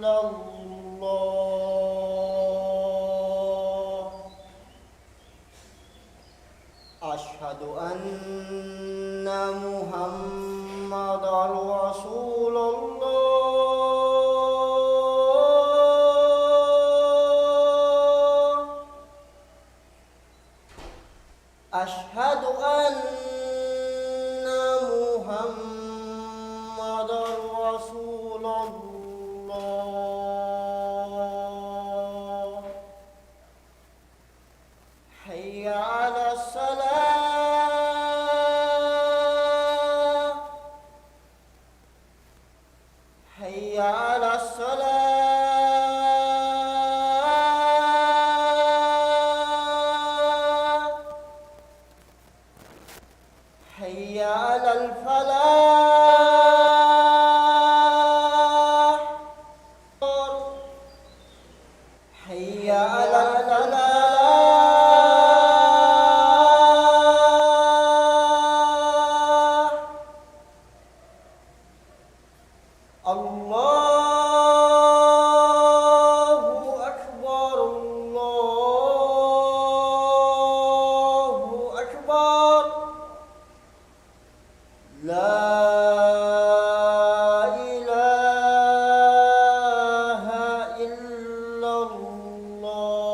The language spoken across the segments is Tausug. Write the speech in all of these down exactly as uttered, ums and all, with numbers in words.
الله. أشهد أن محمدا رسول الله. أشهد أن محمدا رسول الله. حي على الصلاة. حي على الصلاة. حي على الفلاح. حي على الفلاح. الله أكبر، الله أكبر. لا إله إلا الله.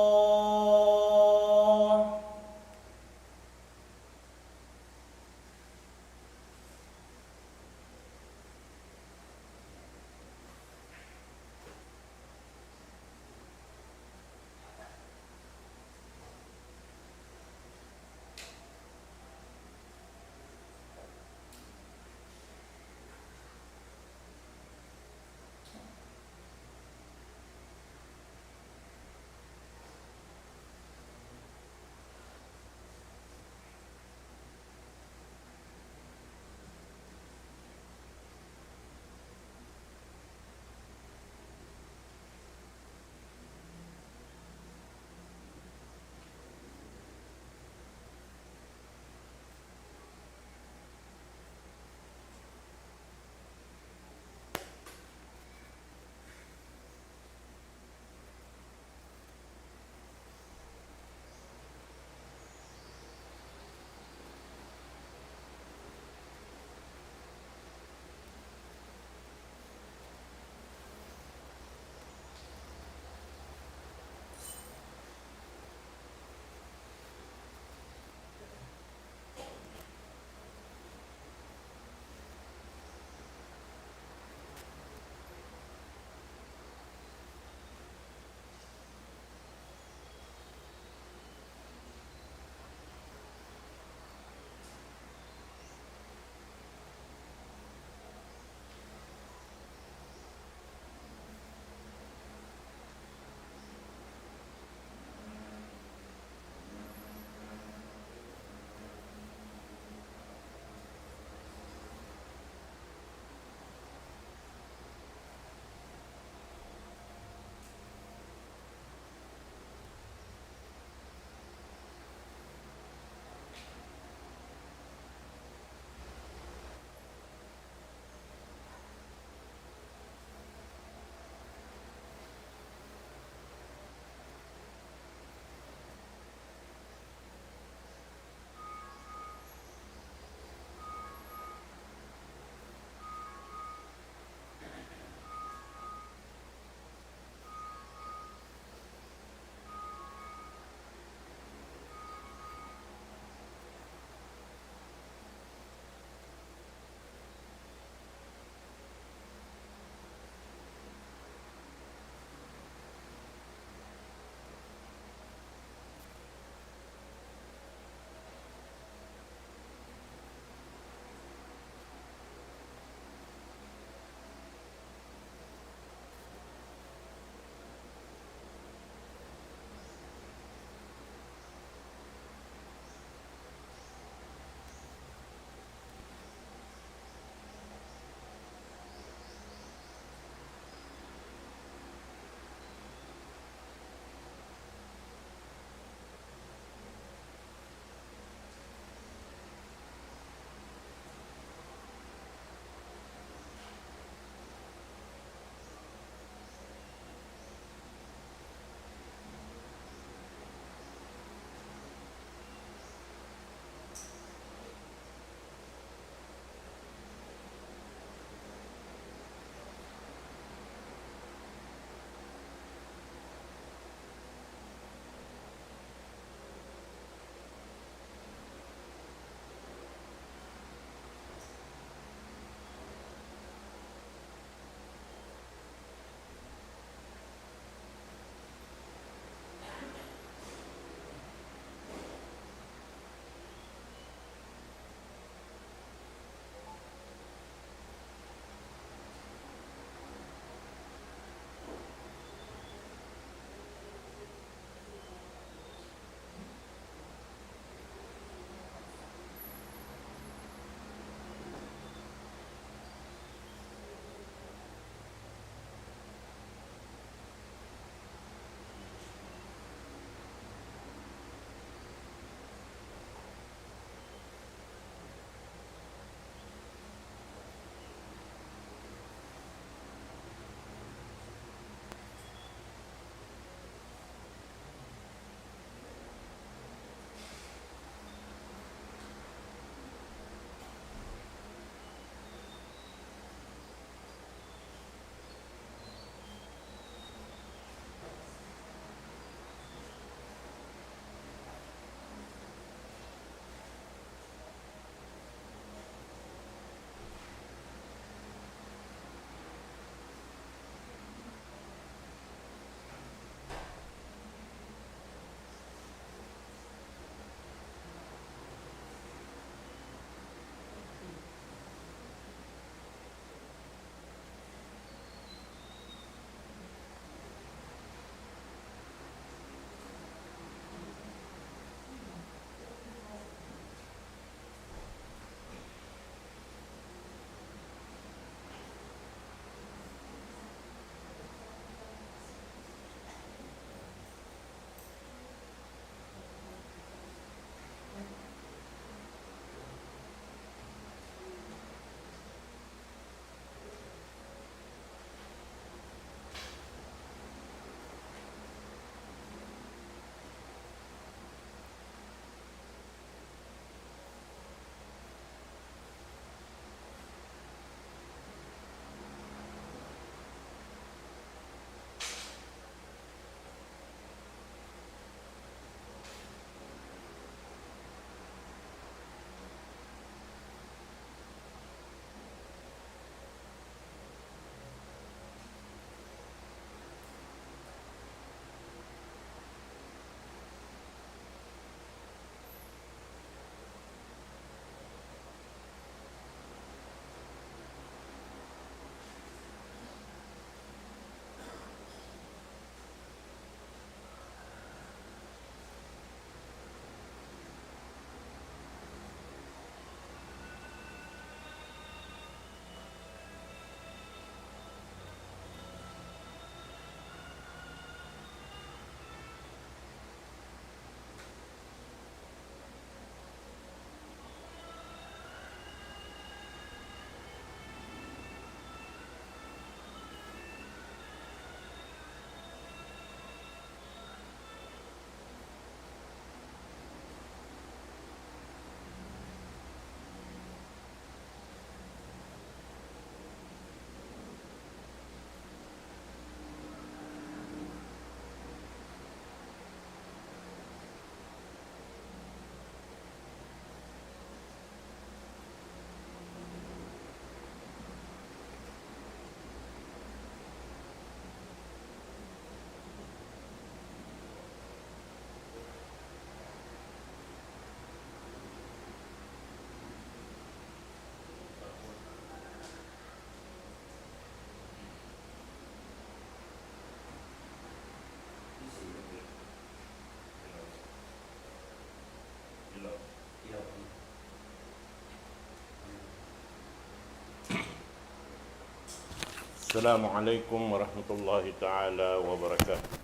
السلام عليكم ورحمة الله تعالى وبركاته.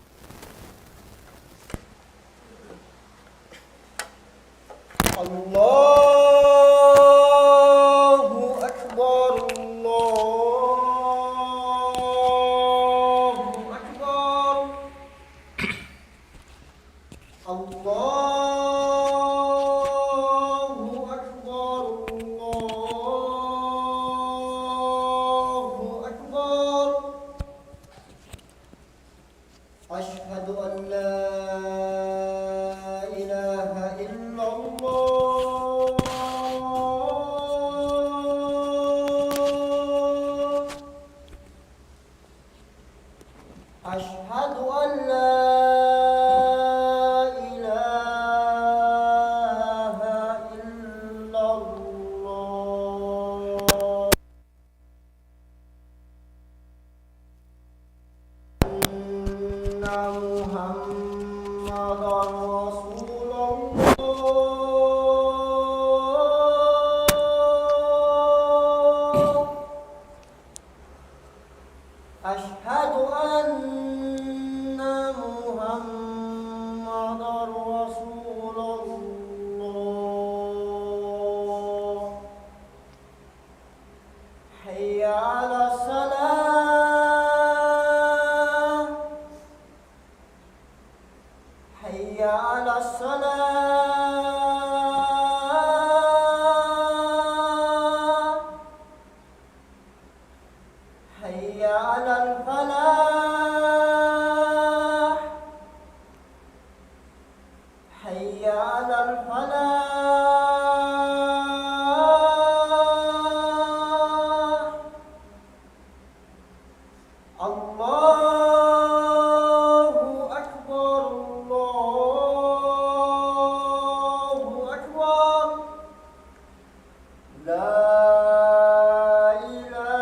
الله أكبر، الله أكبر، الله أكبر، الله أكبر. أشهد أن لا إله إلا الله. أشهد أن لا إله إلا الله. أن محمدا رسول الله. أشهد أن محمدا رسول الله. حي على الصلاة. حي على الصلاة. حي على الفلاح. حي على الفلاح. الله أكبر، الله أكبر. لا إله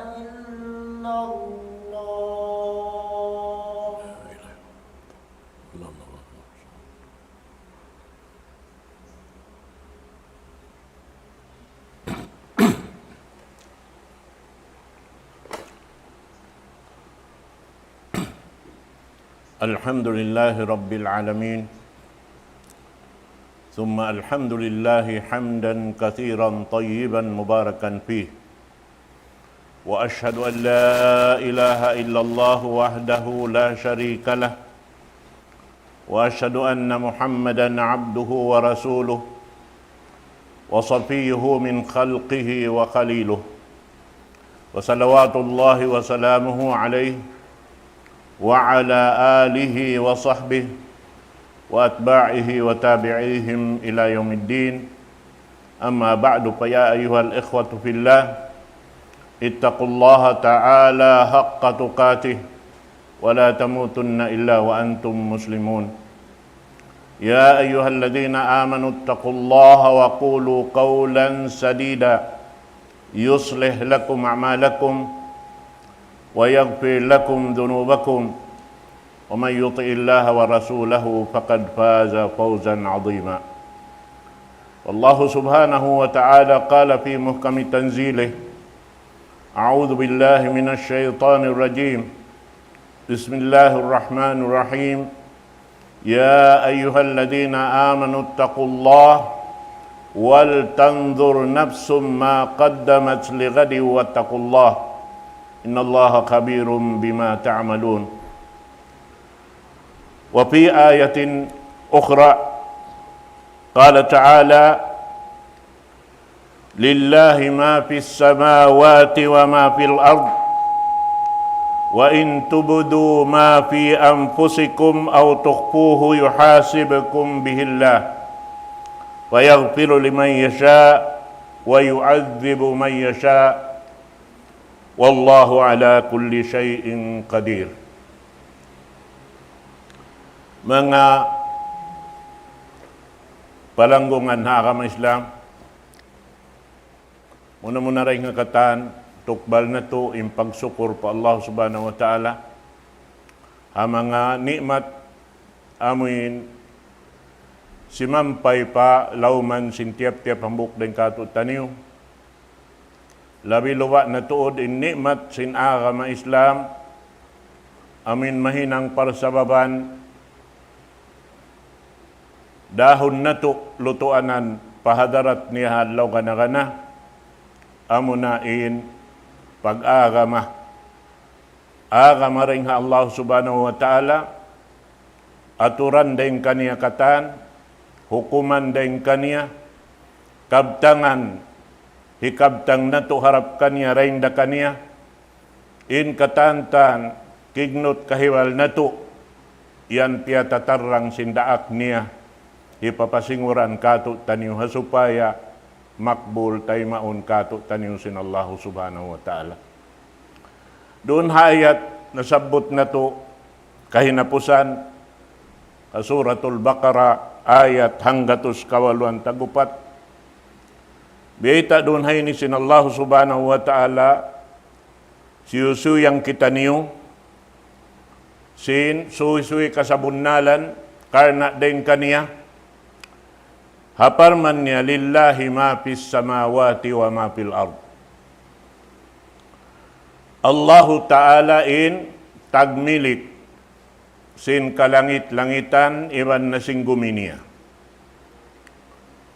إلا الله. الحمد لله رب العالمين، ثم الحمد لله حمدا كثيرا طيبا مباركا فيه، وأشهد أن لا إله إلا الله وحده لا شريك له، وأشهد أن محمدا عبده ورسوله وصفيه من خلقه وخليله، وصلوات الله وسلامه عليه وعلى آله وصحبه وأتباعه وتابعيهم إلى يوم الدين. أما بعد، فيا أيها الإخوة في الله، اتقوا الله تعالى حق تقاته ولا تموتن إلا وأنتم مسلمون. يا أيها الذين آمنوا اتقوا الله وقولوا قولا سديدا يصلح لكم أعمالكم ويغفر لكم ذنوبكم ومن يطع الله ورسوله فقد فاز فوزا عظيما. والله سبحانه وتعالى قال في محكم تنزيله: أعوذ بالله من الشيطان الرجيم. بسم الله الرحمن الرحيم. يا أيها الذين آمنوا اتقوا الله ولتنظر نفس ما قدمت لغد واتقوا الله إن الله خبير بما تعملون. وفي آية أخرى قال تعالى: لله ما في السماوات وما في الأرض وإن تبدوا ما في أنفسكم أو تخفوه يحاسبكم به الله فيغفر لمن يشاء ويعذب من يشاء والله على كل شيء قدير. Manga palanggungan ha agama Islam, muna-muna dayn ha katan, tukbal natu' in pagsukur pa Allah Subhanahu wa Ta'ala, ha manga ni'mat amuin simampay pa lawman sin tiyap-tiyap hambuuk dayn kātu'niyu. Labi luba' na tuud in ni'mat sin agama Islam, amu in mahinang parsababan, dahun natu' lutuanan pa hadarat niya ha adlaw gana-gana, amu na in pag-agama. Agama dayn ha Allah Subhanahu wa Ta'ala, aturan dayn kaniya katan, hukuman dayn kaniya, kabtangan, hikabtang natu' harap kaniya, dayn da kaniya, in katantan, kignut kahibal natu', yan piyatatarrang sin daak niya, hipapasinguran kātu'niyu ha supaya makbul taymaun kātu'niyu sin Allah Subhanahu wa Ta'ala. Duun ha ayat nasabbut natu' kahinapusan, ha Suratul Baqarah, ayat hanggatus kawaluan tag-upat. Biyayta' duun ha ini sin Allah Subhanahu wa Ta'ala, siyusuyang kitaniyu, sin suysuy kasabunnalan, karna' dayn kaniya, ha parman niya, لله ما في السماوات وما في الأرض. Allahu Ta'ala in tagmilik sin kalangit-langitan iban na sin gumi niya.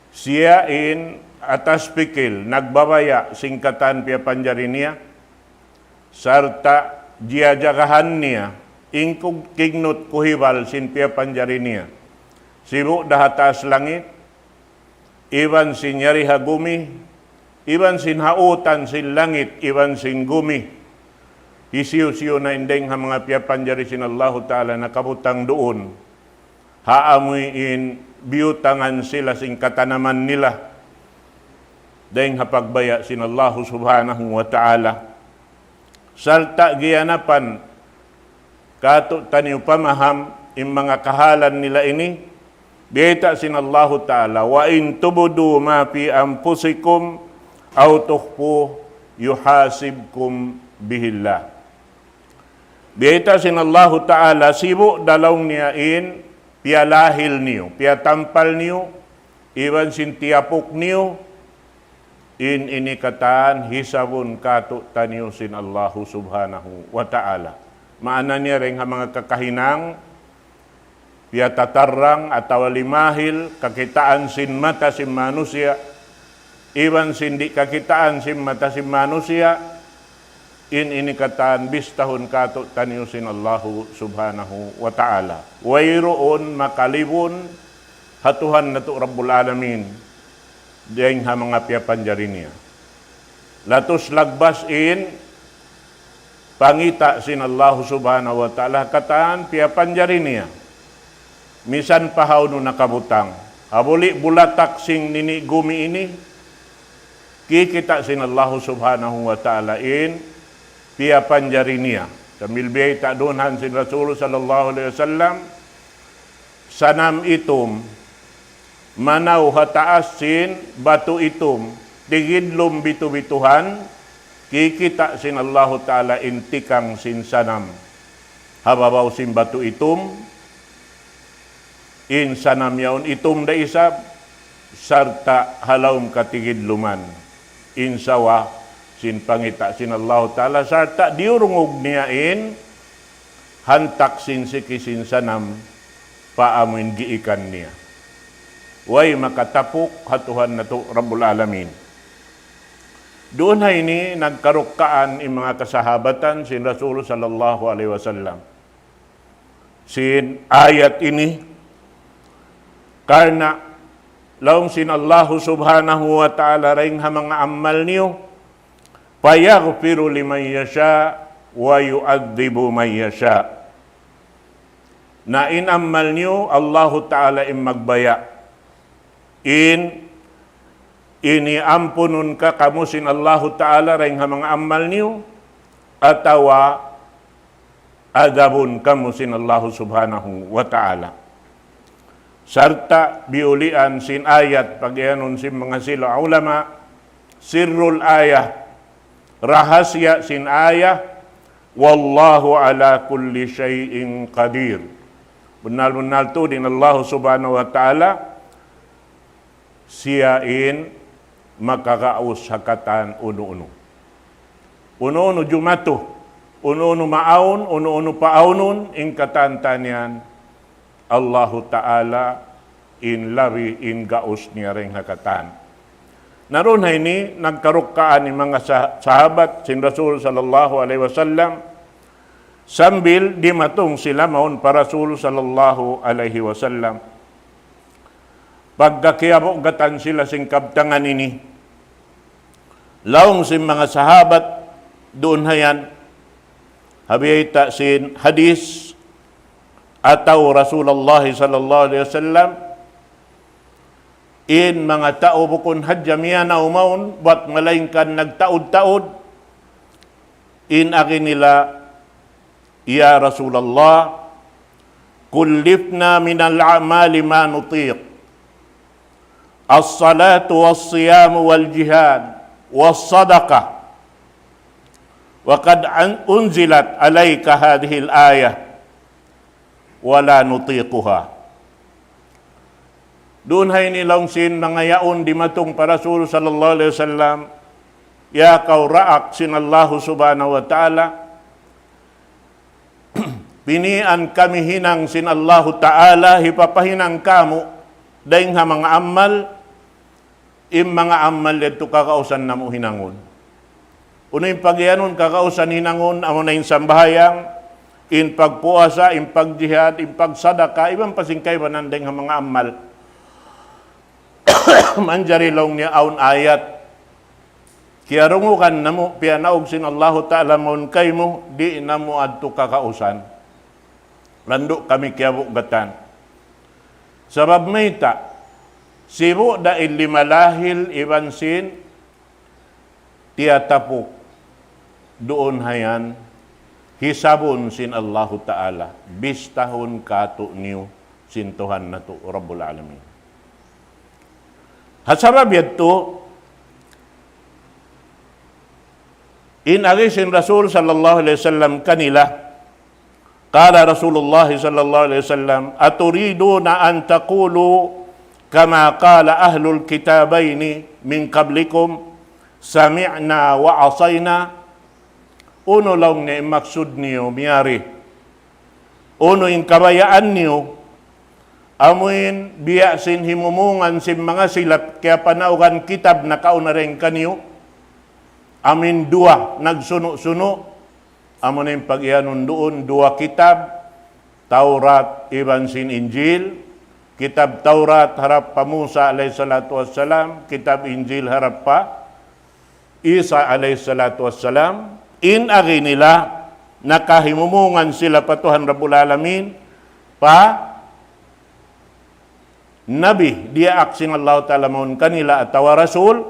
Siya in atas pikil, nagbabaya' sin katan piyapanjari niya, sarta' jiyajagahan niya, in kug-, kignut kuhibal sin piyapanjari niya. Sibu' da ha taas langit, iban sin yari ha gumi, iban sin ha utan sin langit, iban sin gumi. Hisiyu-siyu na in dayng ha manga piyapanjari sin Allahu Ta'ala nakabutang duun. Ha amuin biyutangan sila sin katanaman nila. Dayng ha pagbaya' sin Allahu Subhanahu wa Ta'ala. Sarta' giyanapan kātu'niyu pamaham in manga kahalan nila ini, biyayta' sin Allahu Ta'ala, وإن تبدوا ما في أنفسكم أو تخفوه يحاسبكم به الله. Biyayta' sin Allahu Ta'ala, sibu' da laung niya in piyalahil niyu, piyatampal niyu, iban sin tiyapuk niyu, in ini katan hisabun kātu'niyu sin Allahu Subhanahu wa Ta'ala. Maana niya dayng ha manga kakahinang, piyatatarrang atawa limahil, kakitaan sin mata sin manusiya', iban sin di' kakitaan sin mata sin manusiya', in ini katan bistahun kātu'niyu sin Allahu Subhanahu wa Ta'ala. Wayruun makalibun ha Tuhan natu' Rabbul Alamin, dayng ha manga piyapanjari niya. Latus lagbas in pangita' sin Allahu Subhanahu wa Ta'ala katan piyapanjari niya. Misan pa hawnu nakabutang. Ha buli' bulatak sin ini gumi ini, kikita' sin Allahu Subhanahu wa Ta'ala in piyapanjari niya. Sambil biyayta' duun sin Rasul sallallahu alayhi wasallam, sanam itum, manaw ha taas sin batu itum, tigidlum bitu'-bituhan, kikita' sin Allahu Ta'ala in tikang sin sanam ha babaw sin batu itum, in sanam yaun itum da isab, sarta' ha lawm katigidluman in sawa sin pangita' sin Allahu Ta'ala, sarta' diyurungug niya in hantak sin siki sin sanam pa amuin giikan niya. Way makatapuk ha Tuhan natu' Rabbul Alamin. Duun ha ini nagkarukkaan in manga kasahabatan sin Rasul sallallahu alayhi wasallam sin ayat ini, karna' laung sin Allahu Subhanahu wa Ta'ala dayng ha manga amal niyu, فيغفر لمن يشاء ويعذب من يشاء. Na in amal niyu, Allahu Ta'ala in magbaya'. In ini ampunun ka kamu sin Allahu Ta'ala dayng ha manga amal niyu, atawa adabun kamu sin Allahu Subhanahu wa Ta'ala. Sarta' biyulian sin ayat, pagiyanun sin manga sila ulama, sirrul ayah, rahasiya sin ayah, والله على كل شيء قدير. Bunnal-bunnal tuud in Allahu Subhanahu wa Ta'ala, siya in makagaus ha katan unu-unu. Unu-unu jumatu, unu-unu maawn, unu-unu paawnun, in katan-katan yan, Allahu Ta'ala in labi in gaus niya dayn ha katan. Na duun ha ini, nagkarukkaan in manga sa-, sahabat sin Rasul sallallahu alayhi wasallam, sambil dimatung sila mawn pa Rasul sallallahu alayhi wasallam. Pagka kiyabugatan sila sin kabtangan ini, laung sin manga sahabat duun ha yan, ha biyayta' sin hadith atawa Rasulullah sallallahu alayhi wasallam, in manga tau bukun hadja miyanaw mawn, bat malaingkan nagtaud-taud, in agi nila, يا رسول الله، كلفنا من الأعمال ما نطيق، الصلاة والصيام والجهاد والصدقة، وقد أن-، أنزلت عليك هذه الآية، ولا نطيقها. Duun ha ini laung sin manga yaun dimatung pa Rasul sallallahu alayhi wasallam, "Ya kaw daak sin Allahu subhanahu wa ta'ala, pinian kami hinang sin Allahu ta'ala, hipapahinang kamu dayn ha manga amal, in manga amal yadtu kagausan namu' hinangun." Unu in pagiyanun kagausan hinangun, amuna in sambahayang, in pagpuasa, in pagjihad, in pagsadaka, iban pa sin kaibanan dayn ha manga amal. Manjari laung niya awn ayat kiyarungugan namu', piyanaug sin Allahu ta'ala mawn kaymu, di' namu' yadtu kagausan. Landu' kami kiyabugatan. Sabab mayta', sibu' da in lima lahil iban sin tiyatapuk duun ha yan, hisabun sin Allahu ta'ala, bistahun kātu'niyu sin Tuhan natu' Rabbul Alamin. Ha sabab yadtu, in agi sin Rasul sallallahu alayhi wasallam kanila, قال رسول الله صلى الله عليه وسلم: أتريدون أن تقولوا كما قال أهل الكتابين من قبلكم، سمعنا وعصينا؟ Unu laung niya in maksud niyu miyari? Unu in kabayaan niyu? Amuin biya' sin himumungan sin manga sila kiyapanaugan kitab nakauna dayn kaniyu. Amuin duwa nagsunu'-sunu'. Amuna in pagiyanun duun, duwa kitab, Tawrat iban sin Injil. Kitab Tawrat harap pa Musa alayhi salatu wassalam, kitab Injil harap pa Isa alayhi salatu wassalam. In agi nila, nakahimumungan sila pa Tuhan Rabbul Alamin, pa Nabi, diyaak sin Allahu Ta'ala mawn kanila atawa Rasul,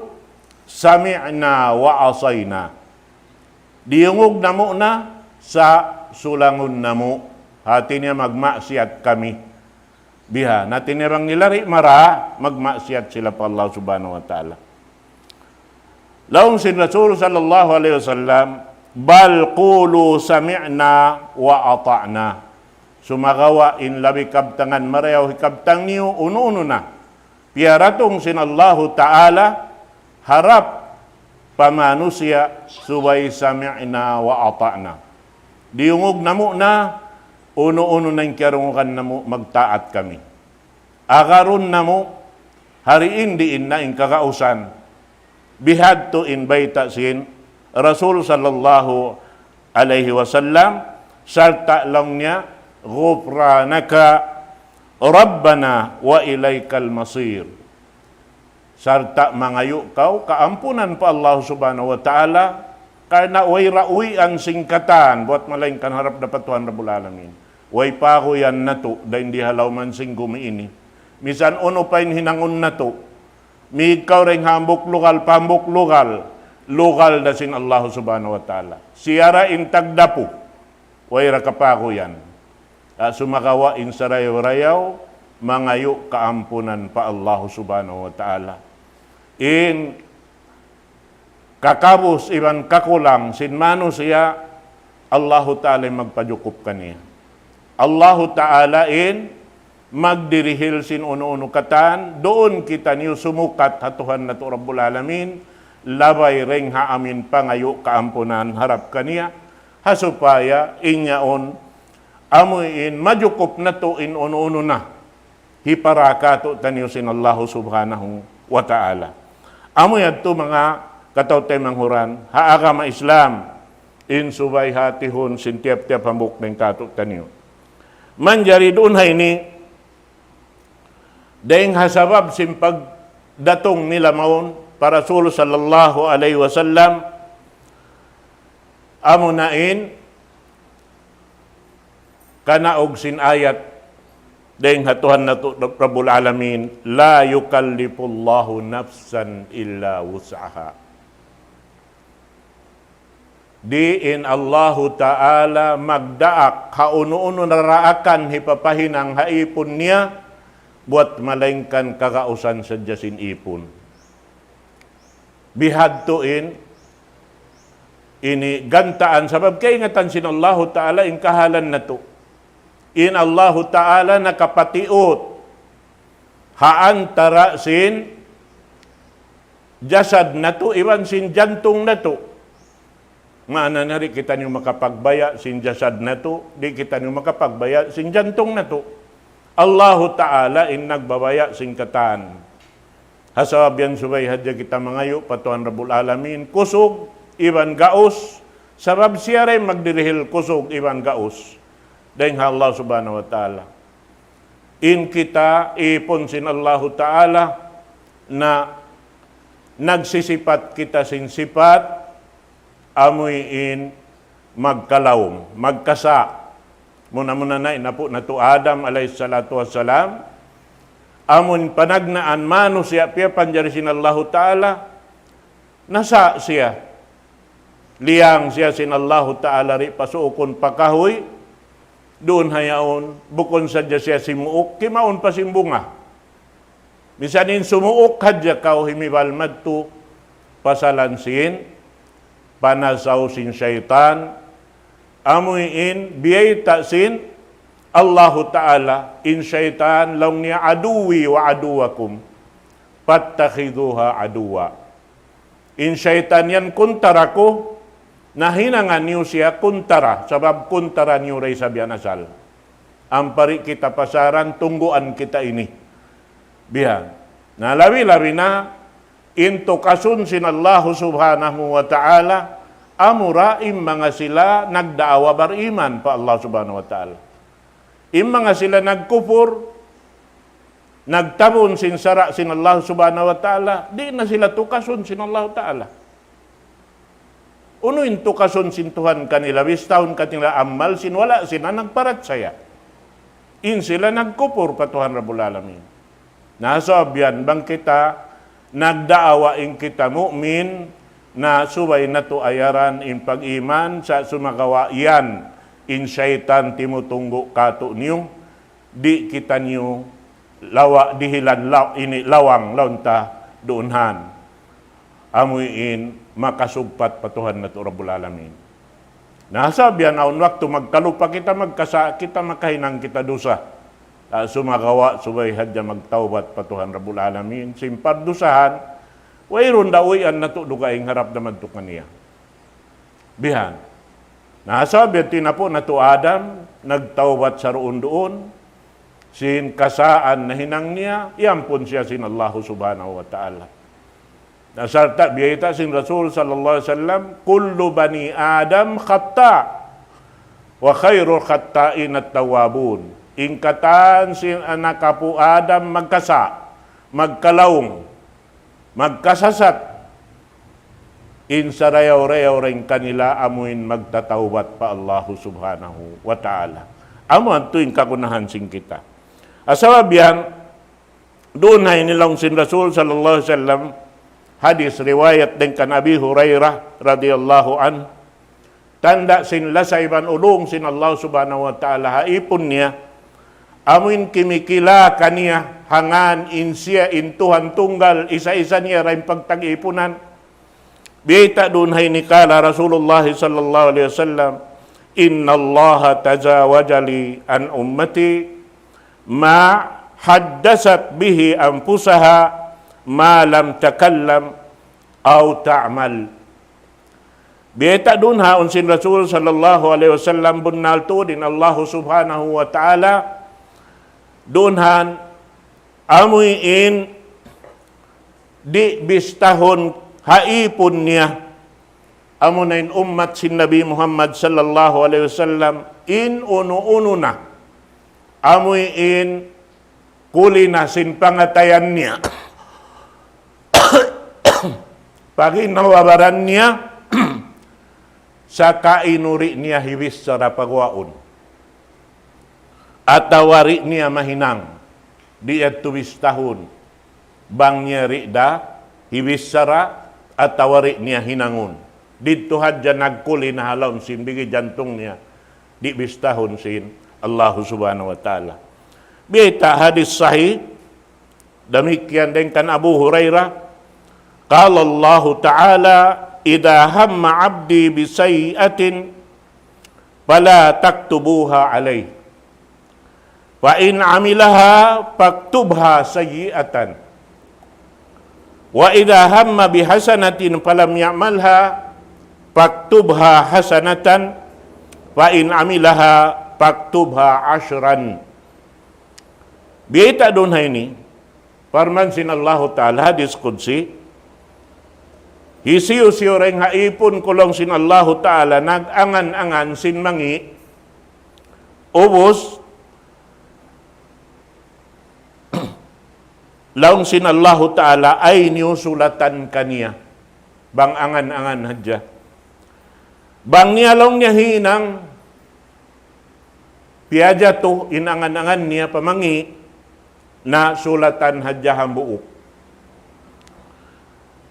سمعنا وعصينا. Diyungug namu' na, sa' sulangun namu'. Hati niya magmaksiyat kami. Biha, hati niya bang nila di' mara, magmaksiyat sila pa Allah Subhanahu wa Ta'ala. Laung sin Rasul sallallahu alayhi wasallam, بل قولوا سمعنا وأطعنا. Sumagawa' in labi kabtangan marayaw hikabtang niyu unu-unu na piyaratung sin Allahu Ta'ala harap pa manusiya', subay سمعنا وأطعنا. Diyungug namu' na unu-unu na in kiyarungugan namu', magtaat kami. Agarun namu', ha diin-diin na in kagausan. Bihadtu in bayta' sin Rasul sallallahu alayhi wasallam, sarta' laung niya, غفرانك ربنا وإليك المصير. Sarta' mangayu' kaw kaampunan pa Allah Subhanahu wa Ta'ala, karna' way ra uwian sin katan, buwat malaingkan harap da pa Tuhan Rabbul Alamin. Way paguyan natu', dayn di ha lawm sin gumi ini. Misan unu pa in hinangun natu', mīg kaw dayn ha hambuuk lugal pa hambuuk lugal, lugal da sin Allah Subhanahu wa Ta'ala. Siya ra in tagdapu, way ra kapaguyan. Ah, sumagawa' in sarayaw-rayaw, mangayu' kaampunan pa Allah Subhanahu wa Ta'ala. In kakabus iban kakulang sin manusiya', Allahu Ta'ala in magpajukup kaniya. Allahu Ta'ala in magdirihil sin unu-unu katan, duun kitaniyu sumukat ha Tuhan natu' Rabbul Alamin, labay dayn ha amuin pangayu' kaampunan harap kaniya, ha supaya in yaun amuin majukup natu' in unu-unu na hipara kātu'niyu sin Allahu Subhanahu wa Ta'ala. Amu yadtu manga kataw-taymanghuran ha agama Islam, in subay hātihun sin tiyap-tiyap hambuuk dayn kātu'niyu. Manjari duun ha ini, dayn ha sabab sin pagdatung nila mawn pa Rasul sallallahu alayhi wasallam, amuna in kanaug sin ayat dayn ha Tuhan natu' Rabbul Alamin, لا يكلف الله نفسا إلا وسعها. Di' in Allahu Ta'ala magdaak ha unu-unu na daakan hipapahinang ha īpun niya, buwat malaingkan kagausan sadja sin īpun. Bihadtu in ini gantaan, sabab kaingatan sin Allahu Ta'ala in kahalan natu'. In Allahu Ta'ala nakapatiut ha antara sin jasad natu' iban sin jantung natu'. Maana niya di' kitaniyu makapagbaya' sin jasad natu', di' kitaniyu makapagbaya' sin jantung natu'. Allahu Ta'ala in nagbabaya' sin katan. Ha sabab yan subay hadja kita mangayu' pa Tuhan Rabbul Alamin, kusug iban gaus, sabab siya da in magdirihil kusug iban gaus dayn ha Allah Subhanahu wa Ta'ala. In kita īpun sin Allahu Ta'ala na nagsisipat kita sin sipat, amuin magkalaung, magkasa'. Muna-muna na in apu' natu' Adam alayhi salatu wassalam, amun panagnaan manusiya' piyapanjari sin Allahu Ta'ala, nasa' siya. Liyang siya sin Allahu Ta'ala di' pasuukun pa kahuy, duun ha yaun, bukun sadja siya simuuk, kimaun pa sin bunga. Misan in sumuuk hadja kaw himibal madtu, pasalan sin panasaw sin saytan, amuin biyayta' sin Allahu Ta'ala, in saytan laung niya, عدوي وعدوكم فاتخذوه عدوا. In saytan yan kuntara ku, na hinangan niyu siya kuntara, sabab kuntara niyu da isab yan asal. Ampa di' kita pasaran, tungguan kita ini. Bihan. Na labi-labi na, in tukasun sin Allahu Subhanahu wa Ta'ala, amura in manga sila nagdaawa bariman pa Allah Subhanahu wa Ta'ala. In manga sila nagkupur, nagtabun sin sara' sin Allah Subhanahu wa Ta'ala, di' na sila tukasun sin Allahu Ta'ala. Unu in tukasun sin Tuhan kanila, bistahun kanila amal sin wala' sila nagparachaya. In sila nagkupur pa Tuhan Rabbul Alamin. Na sabab yan, bang kita nagdaawa in kita mu'min, na subay natu' ayaran in pag-iman, sa' sumagawa' yan in saytan timutunggu' kātu'niyu, di' kitaniyu lawa' dihilan law-, ini lawang laung ta duun han. Amuin makasugpat pa Tuhan natu' Rabbul Alamin. Na sabab yan awn waktu magkalupa kita, magkasa' kita, makahinang kita dusa. Ta sumagawa' subay hadja magtawbat pa Tuhan Rabbul Alamin. Sin pardusahan, wayruun da uwian natu' dugaing harap da madtu kaniya. Bihan. Na sabab yadtu in apu' natu' Adam, nagtawbat saruun-duun, sin kasaan nahinang niya, iyampun siya sin Allahu Subhanahu wa Ta'ala. Na sarta' biyayta' sin Rasul sallallahu alayhi wasallam, كل بني آدم خطاء وخير الخطائين التوابون. In katan sin anak apu' Adam magkasa', magkalaung, magkasasat, in sarayaw-rayaw dayn kanila amuin magtatawbat pa Allahu Subhanahu wa Ta'ala. Amu yadtu in kagunahan sin kita. Sabab yan, duun ha ini laung sin Rasul sallallahu alayhi wasallam, hadis riwayat dayn kan Abi Hurairah radiyallahu anhu, tanda' sin lasa iban ulung sin Allah Subhanahu wa Ta'ala ha īpun niya, amuin kimikila kaniya, hangkan in siya in Tuhan tunggal, isa-isa niya da in pagtag-īpunan. Biyayta' duun ha ini, قال رسول الله صلى الله عليه وسلم: إن الله تجاوز لي عن أمتي ما حدثت به أنفسها ما لم تكلم أو تعمل. Biyayta' duun ha awn sin Rasul sallallahu alayhi wasallam, bunnal tuud in Allahu subhanahu wa ta'ala, duun ha amuin di' bistahun ha ipun niya, amuna in ummat sin Nabi Muhammad sallallahu alayhi wasallam, in unu-unu na, amuin kuli na sin pangatayan niya, paginawabaran niya, saka inuri niya hibichara paguwaun, atawa di' niya mahinang, di' yadtu bistahun, bang niya di' da hibichara, atawa di' niya hinangun. Didtu hadja nagkuli na ha lawm sin bigi jantung niya, di' bistahun sin Allahu subhanahu wa ta'ala. Biyayta' hadis sahih, damikkiyan dayn kan Abu Hurairah, قال الله تعالى: إذا هم عبدي بسيئة فلا تكتبوها عليه، فإن عملها فاكتبها سيئة، وإذا هم بحسنة فلم يعملها فاكتبها حسنة، فإن عملها فاكتبها عشرا. Biyayta' duun ha ini, parman sin Allahu Ta'ala, hadis qudsi, hisiyu-siyu dayn ha ipun ku laung sin Allahu Ta'ala, nag-angan-angan sin mangi', ubus, laung sin Allahu Ta'ala, ay niyu sulatan kaniya, bang angan-angan hadja. Bang niya laung niya hinang, piyajatu in angan-angan niya pa mangi', na sulatan hadja hambuuk.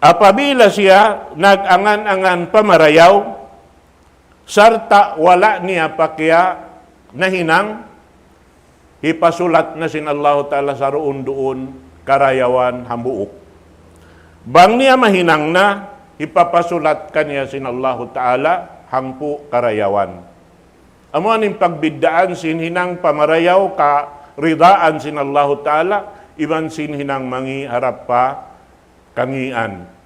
Apabila siya nag-angan-angan pa marayaw, sarta' wala' niya pa kiya nahinang, hipasulat na sin Allahu Ta'ala saruun-duun karayawan hambuuk. Bang niya mahinang na, hipapasulat kaniya sin Allahu Ta'ala hangpu' karayawan. Amu ini in pagbiddaan sin hinang pa marayaw karidaan sin Allahu Ta'ala, iban sin hinang mangi' harap pa kangian.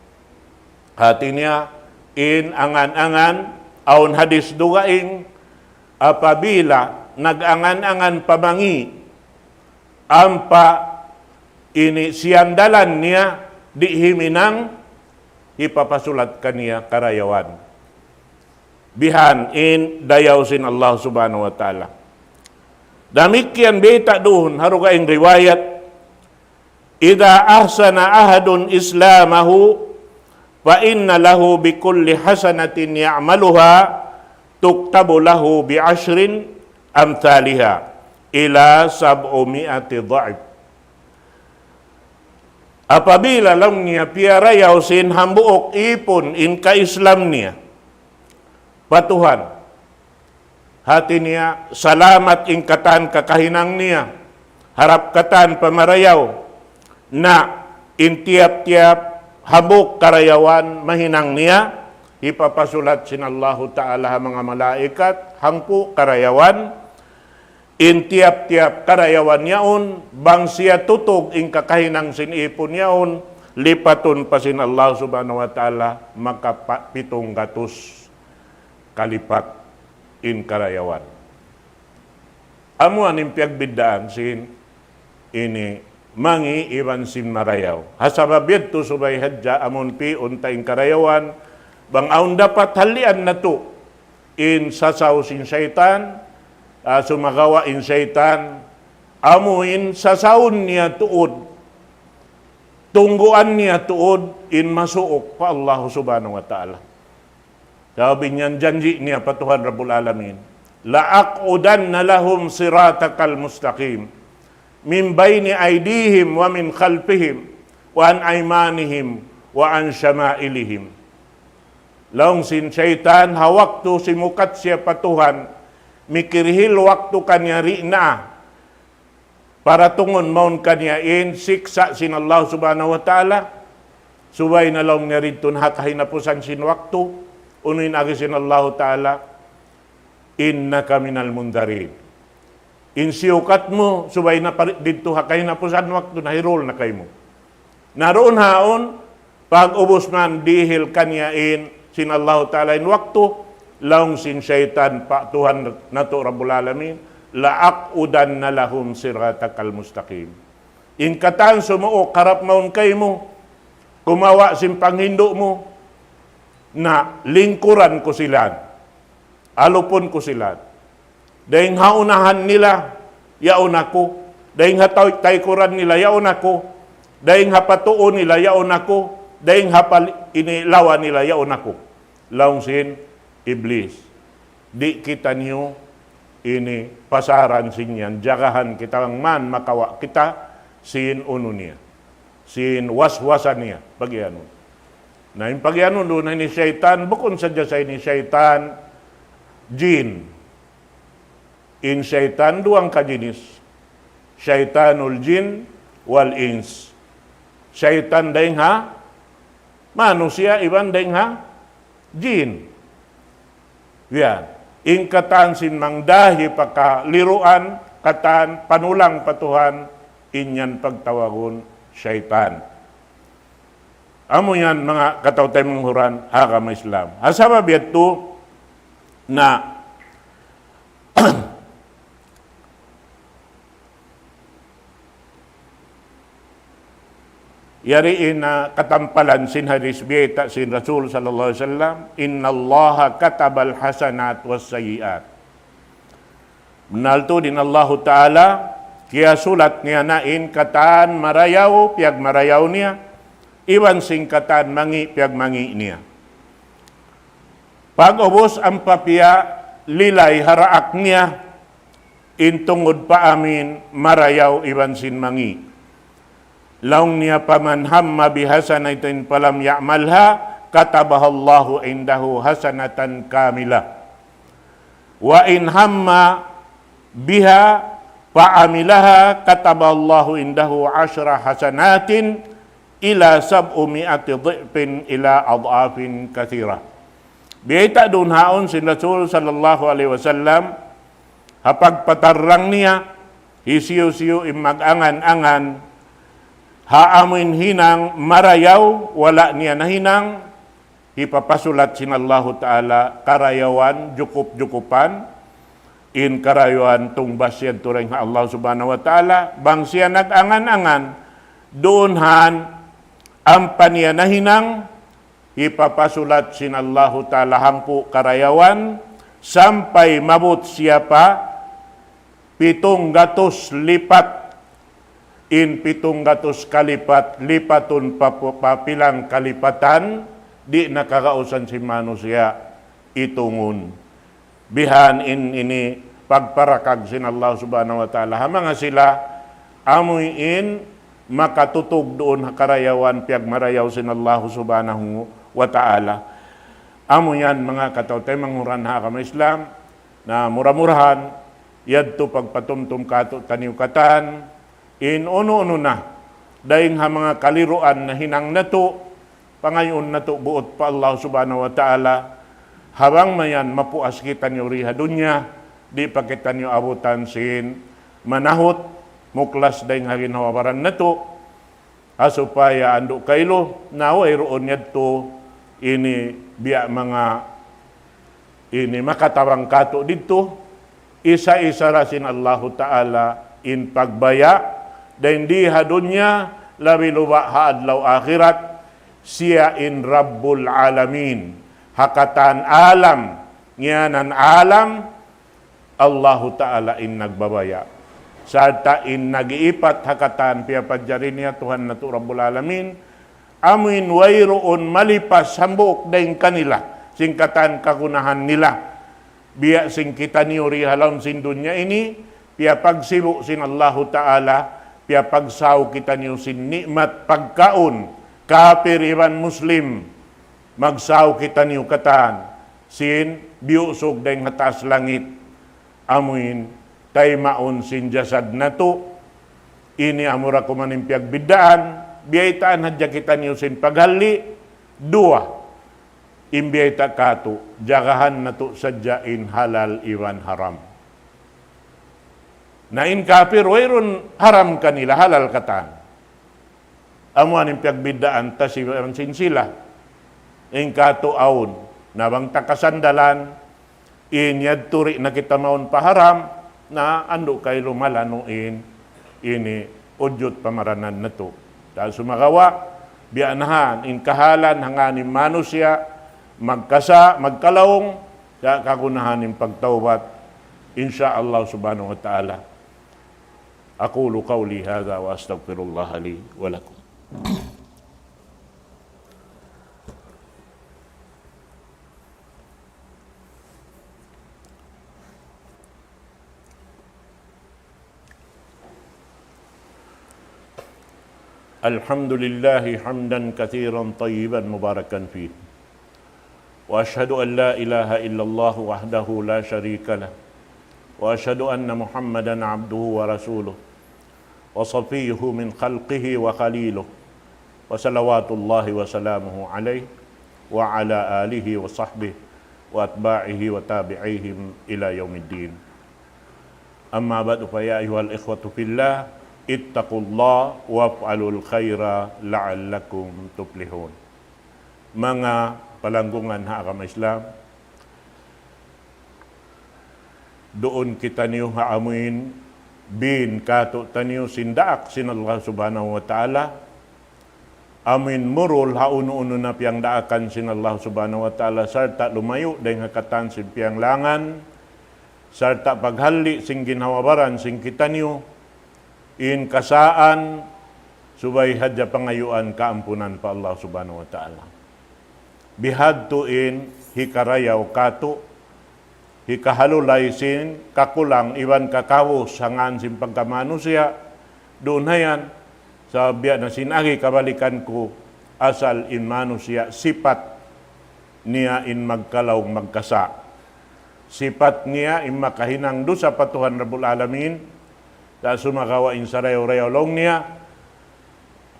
Hati niya, in angan-angan, awn hadis dugaing, apabila nag-angan-angan pa mangi', ampa ini siyandalan niya, di' himinang, hipapasulat kaniya karayawan. Bihan in dayaw sin Allah Subhanahu wa Ta'ala. Damikkiyan biyayta' duun, ha dugaing riwayat, إذا أحسن أحد إسلامه فإن له بكل حسنة يعملها تكتب له بعشر أمثالها إلى سبعمائة ضعف. Apabila laung niya piyarayaw sin hambuuk ipun in ka-Islam niya pa Tuhan, hati niya, salamat in katan kakahinang niya, harap katan pa marayaw, na in tiyap-tiyap hambuuk karayawan mahinang niya, hipapasulat sin Allahu Ta'ala ha manga malaikat, hangpu' karayawan, in tiyap-tiyap karayawan yaun, bang siya tutug in kakahinang sin ipun yaun, lipatun pa sin Allah Subhanahu wa Ta'ala, maka pa-, pitung gatus kalipat in karayawan. Amu ini in piyagbiddaan sin ini mangi' iban sin marayaw. Ha sabab yadtu subay hadja amun pi'un ta in karayawan, bang awn dapat halian natu' in sasaw sin saytan, ah, sumagawa' in saytan, amu in sasawun niya tuud, tungguan niya tuud in masuuk pa Allah Subhanahu wa Ta'ala. Sabab in yan janji' niya pa Tuhan Rabbul Alamin. لأقعدن لهم صراطك المستقيم من بين أيديهم ومن خلفهم وعن أيمانهم وعن شمائلهم. Laung sin saytan, ha waktu simukat siya pa Tuhan, mikirihil waktu kaniya di' na paratungun mawn kaniya in siksa' sin Allah Subhanahu wa Ta'ala, subay na laung niya didtu ha kahinapusan sin waktu, unu in agi sin Allah Ta'ala, إنك من المنظرين. In siyukat mu, subay na pari-, didtu ha kahinapusan waktu, nahirul na kaymu. Na duun ha yaun, Pag'ubus man dihil kaniya in sin Allahu Ta'ala in waktu, laung sin saytan pa Tuhan natu' Rabbul Alamin, لأقعدن لهم صراطك المستقيم. In katan sumuuk harap mawn kaymu, kumawa' sin panghindu' mu, na lingkuran ku sila, alupun ku sila. Dayng ha unahan nila, yaun aku. Dayng ha tay-, taykuran nila, yaun aku. Dayng ha patuu nila, yaun aku. Dayng ha pal-, ini lawa nila, yaun aku. Laung sin Iblis. Di' kitaniyu ini pasaran sin yan. Jagahan kita bang man makawa' kita sin unu niya. Sin waswasa niya. Pagiyanun. Na in pagiyanun duun ini saytan, bukun sadja sa ini saytan, jin. In saytan duwang kajinis. شيطان الجن والإنس. Saytan dayng ha manusiya' iban dayng ha jin. Yan. In katan sin mangdahi pa kaliruan, katan panulang pa Tuhan, in yan pagtawagun saytan. Amu yan manga kataw-taymanghuran ha agama Islam. Ha sabab yadtu na yari in, ah, katampalan sin hadis biyayta' sin Rasul sallallahu alayhi wasallam, إن الله كتب الحسنات والسيئات. Bunnal tuud in Allahu Ta'ala, kiyasulat niya na in katan marayaw, piyagmarayaw niya, iban sin katan mangi', piyagmangi' niya. Pag'ubus ampa piyalilay ha daak niya, in tungud pa amu in marayaw iban sin mangi'. Laung niya, فمن هم بحسنة فلم يعملها كتبها الله عنده حسنة كاملة. وإن هم بها فعملها كتبها الله عنده عشر حسنات إلى سبعمائة ضعف إلى أضعاف كثيرة. Biyayta' duun ha yaun sin Rasul sallallahu alayhi wasallam, ha pagpatarrang niya, hisiyu-siyu in mag-angan-angan ha amu in hinang marayaw, wala' niya nahinang, hipapasulat sin Allahu Ta'ala karayawan jukup-jukupan, in karayawan tungbas yadtu dayn ha Allah Subhanahu wa Ta'ala, bang siya nag-angan-angan, duun han ampa niya nahinang, hipapasulat sin Allahu Ta'ala hangpu' karayawan, sampay maabut siya pa pitung gatus lipat, in pitung gatus kalipat, lipatun pa, pa pilang kalipatan, di' na kagausan sin manusiya' itungun. Bihan in ini pagparakag sin Allah Subhanahu wa Ta'ala. Ha manga sila, amu in makatutug duun ha karayawan piyagmarayaw sin Allah Subhanahu wa Ta'ala. Amu yan manga kataw-taymanghuran ha agama Islam, na mura-murahan, yadtu pagpatumtum kātu'niyu katan, in unu-unu na, dayng ha manga kaliruan nahinang natu', pangayuun natu' buut pa Allah Subhanahu wa Ta'ala, ha bang mayan mapuas kitaniyu di ha dunya, di' pa kitaniyu abutan sin manahut, muklas dayng ha ginhawa-baran natu', ha supaya andu' kailu, na wayruun yadtu ini biya' manga ini makatabang kātu' didtu, isa-isa da sin Allahu Ta'ala in pagbaya', dayn di ha dunya, labi luba' ha adlaw akhirat, siya in Rabbul Alamin. Ha katan alam, ngiyanan alam, Allahu Ta'ala in nagbabaya'. Sarta' in nag-iipat ha katan piyapanjari niya Tuhan natu' Rabbul Alamin, amu in wayruun malipas hambuuk dayn kanila, sin katan kagunahan nila. Biya' sin kitaniyu di ha lawm sin dunya ini, piyapagsibu' sin Allahu Ta'ala, piyapagsaw kitaniyu sin ni'mat pagkaun, kapir iban Muslim, magsaw kitaniyu katan, sin biyusug dayn ha taas langit, amuin taymaun sin jasad natu', ini amura kuman in piyagbiddaan, biyaytaan hadja kitaniyu sin paghalli', duwa, in biyayta' katu', jagahan natu' sadja in halal iban haram. Na in kapir, wayruun haram kanila, halal katan. Amu in piyagbiddaan ta sin sila. In katu' awn, na bang ta kasandalan, in yadtu di' na kita mawn pa haram, na andu' kailu malanu' in, ini ujud pamaranan natu'. Dayn sumagawa', biya' na yan, in kahalan hangkan in manusiya', magkasa', magkalaung, sa' kagunahan in pagtawbat, insya Allah subhanahu wa ta'ala. أقول قولي هذا وأستغفر الله لي ولكم. الحمد لله حمدا كثيرا طيبا مباركا فيه. وأشهد أن لا إله إلا الله وحده لا شريك له. وأشهد أن محمدا عبده ورسوله. وصفيه من خلقه وخليله. وصلوات الله وسلامه عليه وعلى آله وصحبه وأتباعه وتابعيهم إلى يوم الدين. أما بعد، فيا أيها الإخوة في الله، اتقوا الله وافعلوا الخير لعلكم تفلحون. Manga palanggungan ha agama Islam, duun kitaniyu ha amuin bin katu'taniyu sin daak sin Allah Subhanahu wa Ta'ala, amuin murul ha unu-unu na piyangdaakan sin Allah Subhanahu wa Ta'ala, sarta' lumayu' dayn ha katan sin piyanglangan, sarta' paghalli' sin ginhawa-baran sin kitaniyu, in kasaan, subay hadja pangayuan kaampunan pa Allah Subhanahu wa Ta'ala. Bihadtu in hikarayaw katu', hikahalulay sin kakulang iban kakawus hangkan sin pagkamanusiya', duun hayan, sabab biya' na sin agi kabalikan ku, asal in manusiya' sipat niya in magkalaung magkasa'. Sipat niya in makahinang dusa pa Tuhan Rabbul Alamin, sa' sumagawa' in sarayaw-rayaw laung niya,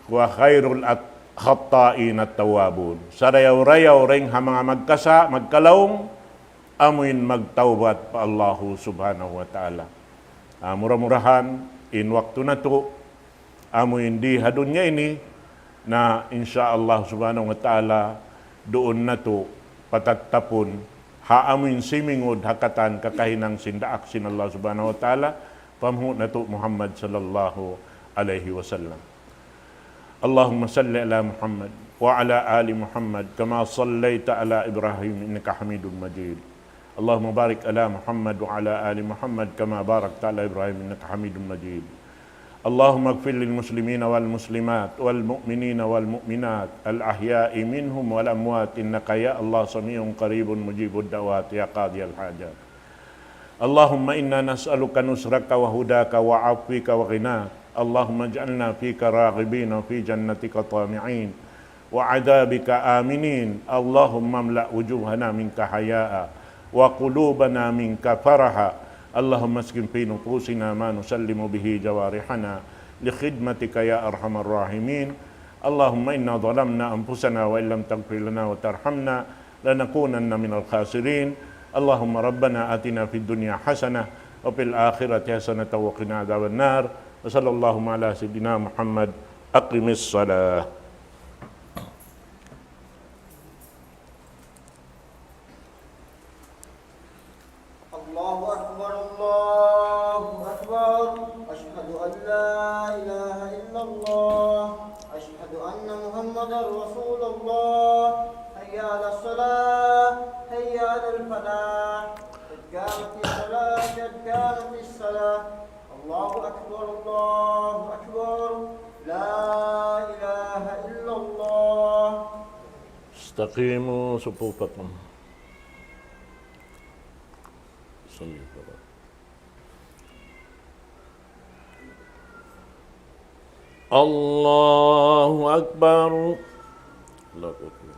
وخير الخطائين التوابون. Sarayaw-rayaw dayn ha manga magkasa', magkalaung, amuin magtawbat pa Allahu Subhanahu wa Ta'ala. Ah, mura-murahan, in waktu natu', amuin di ha dunya ini, na insya Allah Subhanahu wa Ta'ala, duun natu' patattapun, ha amuin simingud ha katan kakahinang sin daak sin Allah Subhanahu wa Ta'ala, pa Nabi natu' Muhammad sallallahu alayhi wasallam. اللهم صل على محمد وعلى آل محمد كما صليت على إبراهيم إنك حميد مجيد. اللهم بارك على محمد وعلى آل محمد كما باركت على إبراهيم إنك حميد مجيد. اللهم اغفر للمسلمين والمسلمات والمؤمنين والمؤمنات الأحياء منهم والأموات إنك يا الله سميع قريب مجيب الدعوات يا قاضي الحاجات. اللهم إنا نسألك نصرك وهداك وعفوك وغناك. اللهم اجعلنا فيك راغبين وفي جنتك طامعين وعذابك آمنين. اللهم املأ وجوهنا منك حياء وقلوبنا منك فرحا. اللهم اسكن في نفوسنا ما نسلم به جوارحنا لخدمتك يا أرحم الراحمين. اللهم إنا ظلمنا أنفسنا وإن لم تغفر لنا وترحمنا لنكونن من الخاسرين. اللهم ربنا آتنا في الدنيا حسنة وفي الآخرة حسنة وقنا عذاب النار. وصلى الله على سيدنا محمد. أقم الصلاة. الله أكبر، الله أكبر. أشهد أن لا إله إلا الله. أشهد أن محمدا رسول الله. حي على الصلاة، حي على الفلاح. قد قامت الصلاة، قد قامت الصلاة. الله أكبر، الله أكبر. لا إله إلا الله. استقيموا صفوفكم. الله أكبر. الله أكبر.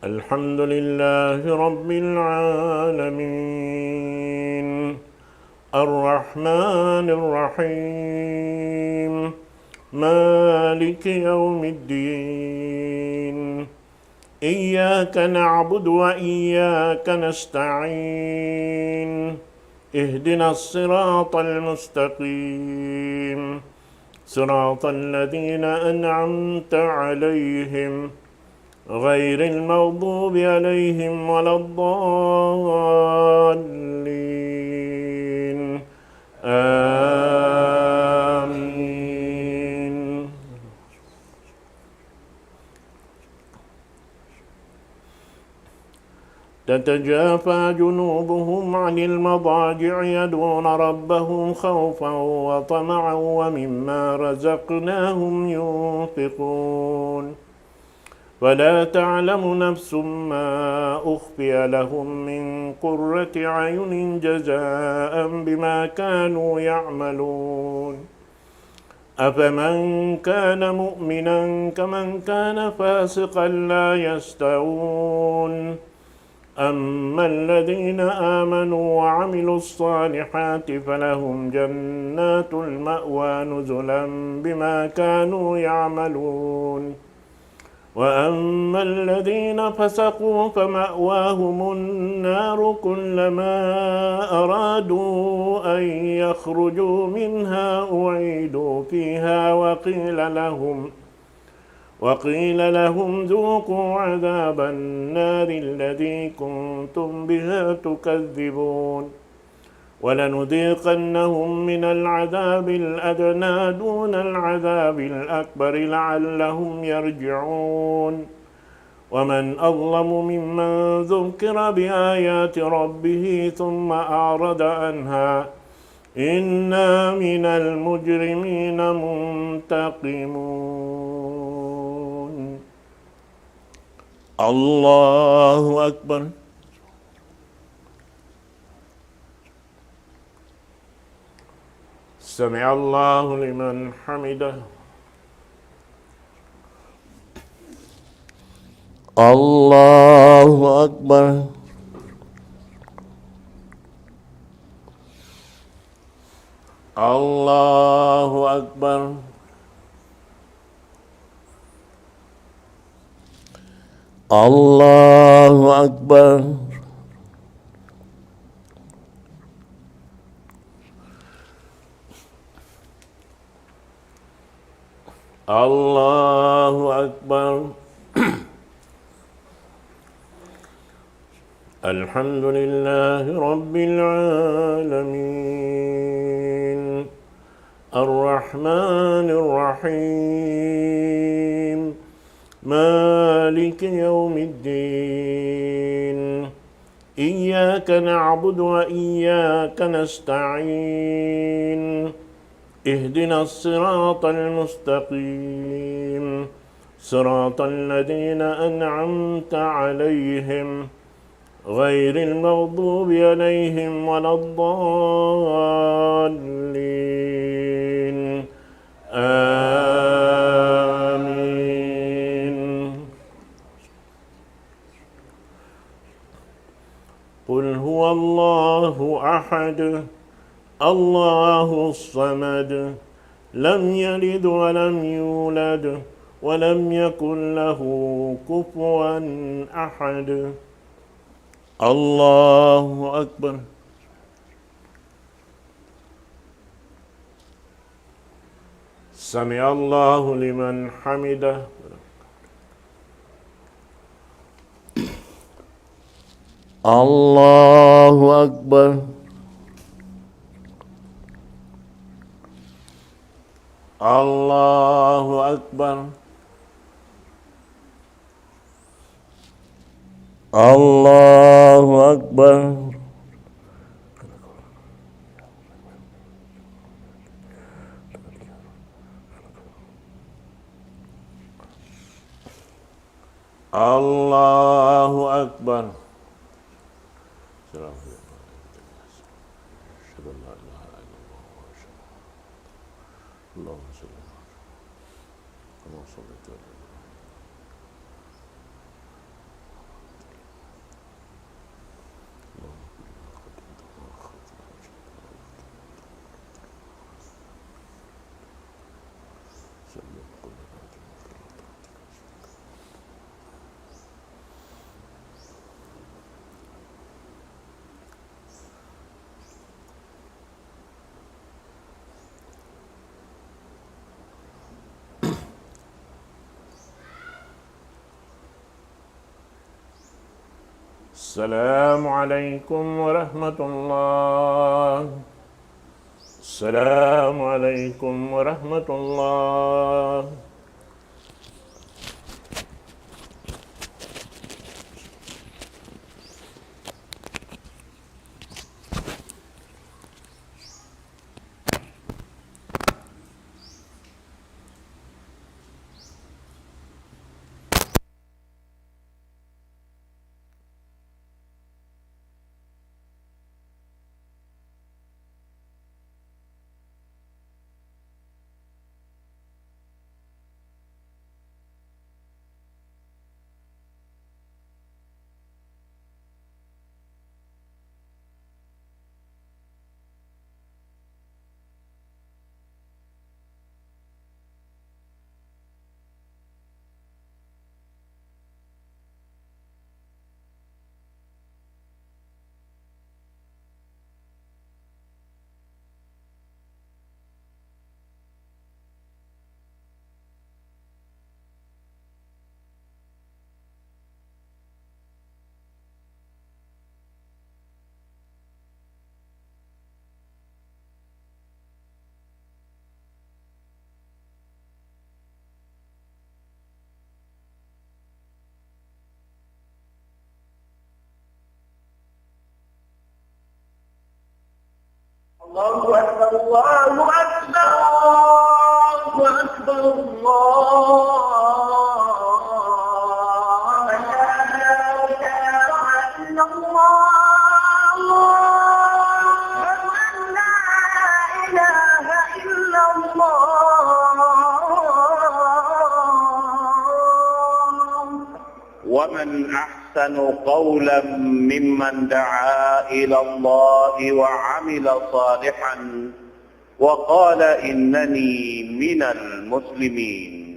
الحمد لله رب العالمين. الرحمن الرحيم. مالك يوم الدين. إياك نعبد وإياك نستعين. اهدنا الصراط المستقيم. صراط الذين أنعمت عليهم غير المغضوب عليهم ولا الضالين. آمين. تتجافى جنوبهم عن المضاجع يدعون ربهم خوفا وطمعا ومما رزقناهم ينفقون. فلا تعلم نفس ما أخفي لهم من قرة أعين جزاء بما كانوا يعملون. أفمن كان مؤمنا كمن كان فاسقا لا يستوون. أما الذين آمنوا وعملوا الصالحات فلهم جنات المأوى نزلا بما كانوا يعملون. وأما الذين فسقوا فمأواهم النار كلما أرادوا أن يخرجوا منها أعيدوا فيها وقيل لهم، وقيل لهم ذوقوا عذاب النار الذي كنتم بها تكذبون. ولنذيقنهم من العذاب الأدنى دون العذاب الأكبر لعلهم يرجعون. ومن أظلم ممن ذكر بآيات ربه ثم أعرض عنها إنا من المجرمين منتقمون. الله أكبر. سمع الله لمن حمده. الله أكبر. الله أكبر. الله أكبر. الله أكبر. الحمد لله رب العالمين. الرحمن الرحيم. مالك يوم الدين. إياك نعبد وإياك نستعين. اهدنا الصراط المستقيم. صراط الذين أنعمت عليهم غير المغضوب عليهم ولا الضالين. آمين. قل هو الله أحد، الله الصمد، لم يلد ولم يولد، ولم يكن له كفوا أحد. الله أكبر. سمع الله لمن حمده. الله أكبر. الله أكبر. الله أكبر. الله أكبر. أشهد أن لا إله إلا الله وأشهد أن محمدا رسول الله. اللهم صل على محمد. السلام عليكم ورحمة الله. السلام عليكم ورحمة الله. الله أكبر، الله أكبر، الله أكبر، الله أكبر. أشهد أن لا إله إلا الله. أشهد أن لا إله إلا الله. ومن أحسن قولا ممن دعا إلى الله وعمل صالحا وقال إنني من المسلمين.